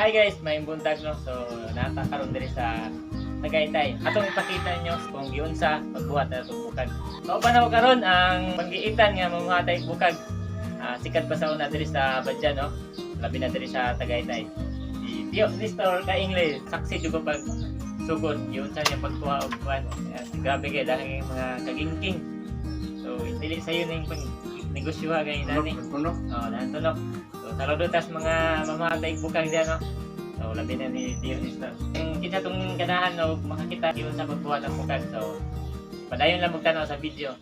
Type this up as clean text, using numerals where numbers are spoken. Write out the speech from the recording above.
Hi guys, maayong buntag, no. So naa ta karon diri sa Tagaytay. Atong ipakita nyo kung giunsa pagbuhat na itong bukag. So uban ako karon ang panggiitan nga mamuhatay bukag. Sikat pa sa una diri sa Badyan, no. Labi na diri sa Tagaytay. Si Tio Nestor ka English, saksi jud ko pag sugod giunsa niya pagkuha og kuan. Grabe kay dahil mga kagingking. So dili sayo ning pag negosyo ha kay nani. Tunok. Oh, dahan tunok. So saludo tas mga mamahatay bukag diyan, no. So labi na ni Tio Nestor. Kung kita tong ganahan no makakita yun sa pagbuhat ng bukag. So padayon lang magtanaw sa video.